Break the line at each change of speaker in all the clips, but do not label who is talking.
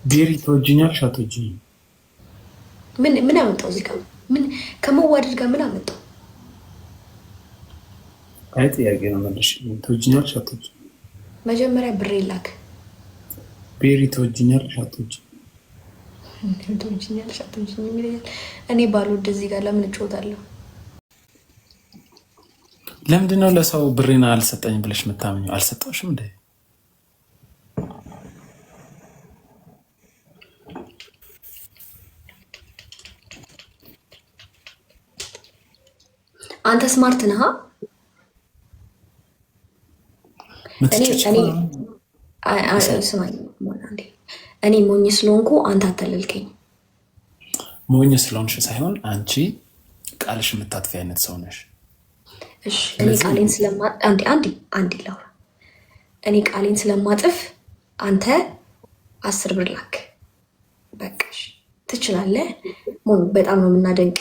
ቤሪ ትወጂኛለሽ አትወጂኝም?
ምን ምን አመጣው እዚህ ጋር? ምን ከመዋደድ ጋር ምን አመጣው?
አይ ጥያቄ ነው መልሽ። ትወጂኛለሽ አትወጂኝም?
መጀመሪያ ብሬ ላክ።
ቤሪ ትወጂኛለሽ አትወጂኝም?
ትወጂኛለሽ አትወጂኝም ይለኛል። እኔ ባልወድ እዚህ ጋር ለምን እጮታለሁ?
ለምንድን ነው ለሰው ብሬን አልሰጠኝ ብለሽ የምታምኘው? አልሰጠውሽም እንዴ?
አንተ smart ነህ። እኔ ሞኝ ስለሆንኩ አንተ አታለልከኝ።
ሞኝ ስለሆንሽ ሳይሆን አንቺ ቃልሽ የምታጥፊ አይነት ሰው ነሽ።
እሺ እኔ ቃሌን ስለማ አንዴ አንዴ አንዴ ላውራ። እኔ ቃሌን ስለማጥፍ አንተ 10 ብር ላክ። በቃሽ፣ ትችላለህ። በጣም ነው የምናደንቅ።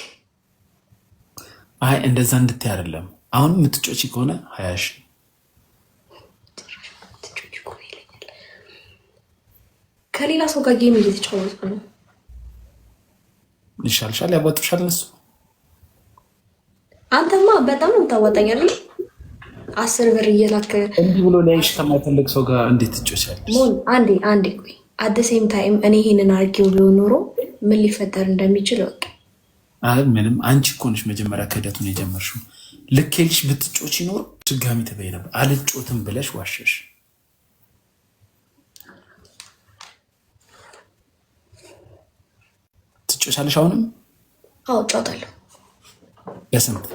አይ እንደዛ እንድትይ አይደለም። አሁን የምትጮቺ ከሆነ 20,000።
ከሌላ ሰው ጋር game እየተጫወቱ ነው።
ይሻልሻል፣ ያዋጡሻል እነሱ።
አንተማ በጣም ነው የምታዋጣኝ አይደል? 10 ብር እየላክ
እንዲህ ብሎ ሊያይሽ ከማይፈልግ ሰው ጋር እንዴት ትጮቻለሽ?
ሞን አንዴ አንዴ ቆይ። At the same time እኔ ይሄንን አርጌው ቢሆን ኖሮ ምን ሊፈጠር እንደሚችል እወቅ።
አይ ምንም፣ አንቺ እኮ ነሽ መጀመሪያ ክህደቱን የጀመርሽው። ልኬልሽ ብትጮች ይኖር ድጋሚ ትበይ ነበር። አልጮትም ብለሽ ዋሸሽ። ትጮቻለሽ አሁንም?
አዎ እጫወታለሁ።
በስንት?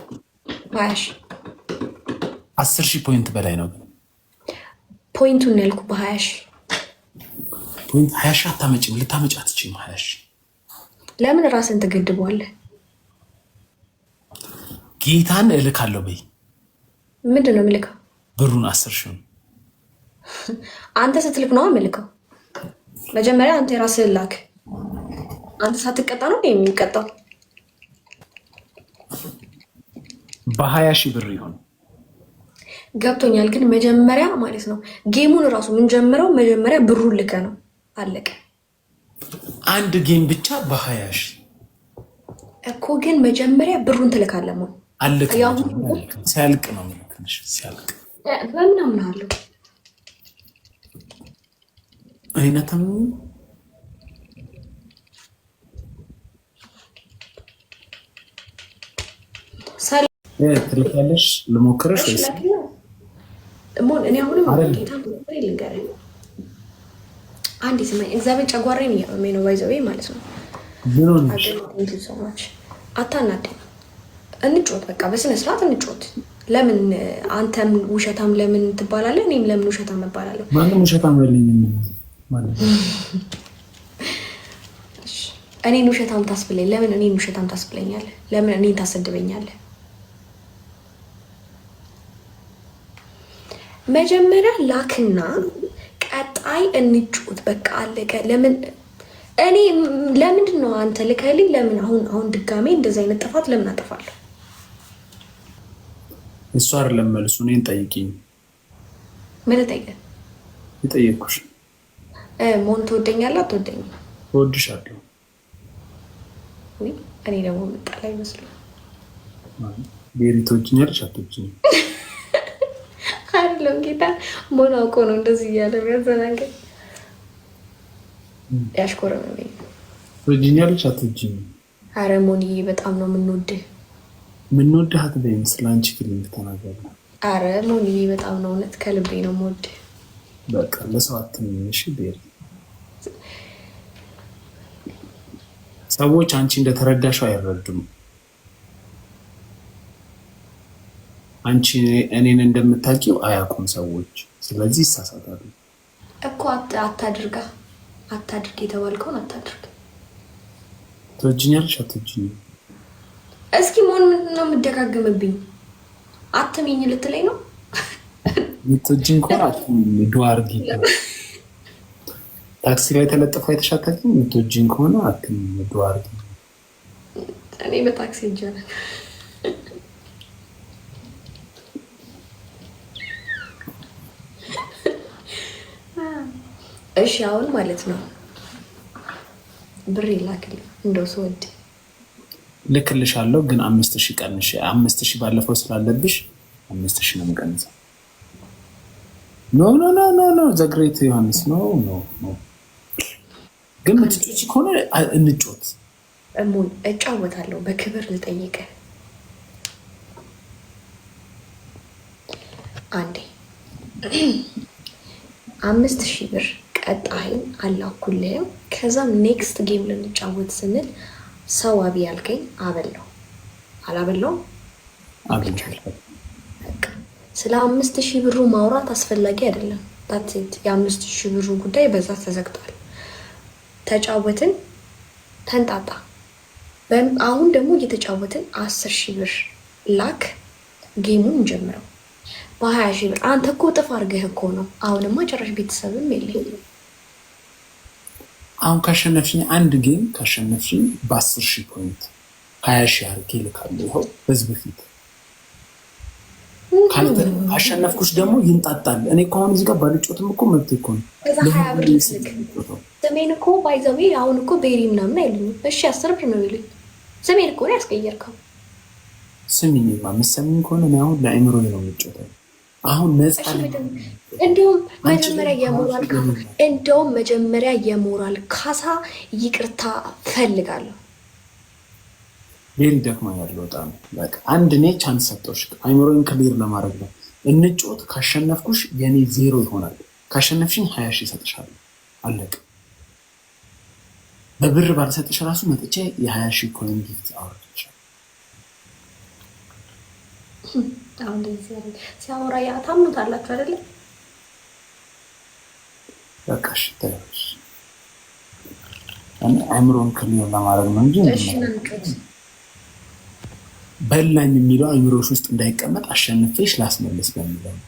20,000።
10,000 point በላይ ነው።
Point ኡን ያልኩህ በ20,000።
Point 20,000 አታመጪም፣ ልታመጪ አትችይም። 20,000።
ለምን ራስን ትገድበዋለህ?
ጌታን እልካለሁ በይ።
ምንድን ነው የምልከው?
ብሩን 10,000ውን።
አንተ ስትልክ ነው የምልከው። መጀመሪያ አንተ የራስህን ላክ። አንተ ሳትቀጣ ነው የሚቀጣው።
በ20,000 ብር ይሆን።
ገብቶኛል። ግን መጀመሪያ ማለት ነው game ኡን እራሱ የምንጀምረው መጀመሪያ ብሩን ልከ ነው። አለቀ።
አንድ game ብቻ በ20,000።
እኮ ግን መጀመሪያ ብሩን ትልካለህ። ሞን
አልክ ሲያልቅ ነው የምልክልሽ። ሲያልቅ።
በምን አምናለሁ?
እኔን ትልካለሽ? ልሞክርሽ ወይስ?
ሞን እኔ አሁንም ጌታ ልንገርህ፣ አንዴ ስማኝ። እግዚአብሔር ጨጓራዬን እያመመኝ ነው፣ by the way ማለት ነው። ሰዎች አታናደኝ። እንጮት፣ በቃ በስነ ስርዓት እንጮት። ለምን አንተም ውሸታም ለምን ትባላለህ? እኔም ለምን ውሸታም እባላለሁ?
ማንም ውሸታም አይደለኝም።
እኔን ውሸታም ታስብለኝ? ለምን እኔን ውሸታም ታስብለኛለህ? ለምን እኔን ታሰድበኛለህ? መጀመሪያ ላክና ቀጣይ እንጮት። በቃ አለቀ። ለምን እኔ ለምንድን ነው አንተ ልከልኝ? ለምን አሁን አሁን ድጋሜ እንደዚህ አይነት ጥፋት ለምን አጠፋለሁ?
እሱ አይደለም መልሱ። እኔን ጠይቂኝ።
ምን ልጠይቅህ?
የጠየቅኩሽ።
ሞን ትወደኛለህ አትወደኝም?
እወድሻለሁ።
እኔ ደግሞ የምጠላ አይመስልም።
ቤሪ ትወጂኛለሽ አትወጂኝም?
አይደለም ጌታ ሞን አውቆ ነው እንደዚህ እያለ የሚያዘናገኝ፣ ያሽኮረመመኝ።
ትወጂኛለሽ አትወጂኝም?
አረ ሞንዬ በጣም ነው የምንወድህ።
የምንወድህ አትበይም፣ ስለ አንቺ feeling ተናገሪ።
አረ ሞንዬ በጣም ነው፣ እውነት ከልቤ ነው የምወድህ።
በቃ ለሰው አትመኝ እሺ ቤሪ። ሰዎች አንቺ እንደተረዳሽው አይረዱም። አንቺ እኔን እንደምታውቂው አያውቁም ሰዎች። ስለዚህ ይሳሳታሉ።
እኮ አታድርጋ፣ አታድርግ የተባልከውን አታድርግ።
ትወጂኛለሽ አትወጂኝም?
እስኪ መሆን ምንድን ነው የምደጋግምብኝ? አትሚኝ ልትለኝ ነው?
የምትወጂኝ ከሆነ አትሚኝ። ዱአ አድርጊ። ታክሲ ላይ ተለጥፎ አይተሽ አታውቂም? የምትወጂኝ ከሆነ አትሚኝ፣ ዱአ አድርጊ።
እኔ በታክሲ ይጃላል። እሺ አሁን ማለት ነው ብር ይላክልኝ እንደው ስወድ።
ልክልሻለሁ፣ ግን 5,000 ቀንሽ። 5,000 ባለፈው ስላለብሽ 5,000 ነው የምቀንሰው። No, no, no, no, no, the great ዮሐንስ፣ no, no, no። ግን ምትጮች ከሆነ እንጮት።
እሙን እጫወታለሁ። በክብር ልጠይቅህ አንዴ። 5,000 ብር ቀጣይን አላኩልህም። ከዛም next game ልንጫወት ስንል ሰው አቢ ያልከኝ አበላው አላበላውም? ስለ 5,000 ብሩ ማውራት አስፈላጊ አይደለም። That's it። የ5,000 ብሩ ጉዳይ በዛ ተዘግቷል። ተጫወትን፣ ተንጣጣ። አሁን ደግሞ እየተጫወትን 10,000 ብር ላክ፣ game ኡን እንጀምረው። በ20,000 ብር አንተ እኮ ጥፍ አድርገህ እኮ ነው። አሁንማ ጭራሽ ቤተሰብም የለኝም።
አሁን ካሸነፍሽኝ፣ አንድ game ካሸነፍሽኝ በ10,000 point 20,000 አድርጌ እልካለሁ። ይኸው በዚህ በፊት ካሸነፍኩሽ ደግሞ ይንጣጣል። እኔ እኮ አሁን እዚህ ጋር ባልጮትም እኮ መብቴ እኮ ነው።
ከዛ 20 ብር ልክ ስሜን እኮ by the way አሁን እኮ ቤሪ ምናምን አይሉኝም። እሺ 10 ብር ነው ይሉኝ። ስሜን እኮ ነው ያስቀየርከው።
ስሚኝማ፣ የምትሰሚኝ ከሆነ እኔ አሁን ለአእምሮ ነው የምጮተው። አሁን ነፃ
እንደውም መጀመሪያ የሞራል ካሳ ይቅርታ ፈልጋለሁ።
ቤሪ ደክሞኛል በጣም። በቃ አንድ እኔ chance ሰጠሁሽ፣ አይምሮን clear ለማድረግ ነው። እንጮት። ካሸነፍኩሽ የኔ ዜሮ ይሆናል። ካሸነፍሽኝ 20,000 እሰጥሻለሁ። አለቅ። በብር ባልሰጥሽ ራሱ መጥቼ የ20,000 coin gift አወርድልሻለሁ።
አሁን እንደዚህ ሲያወራ ያ ታምኑታላችሁ አይደለ?
በቃ እሺ ተይው። እኔ አይምሮን clear ለማድረግ ነው እንጂ በላኝ የሚለው አይምሮሽ ውስጥ እንዳይቀመጥ አሸንፌሽ ላስመልስ በሚለው ነው።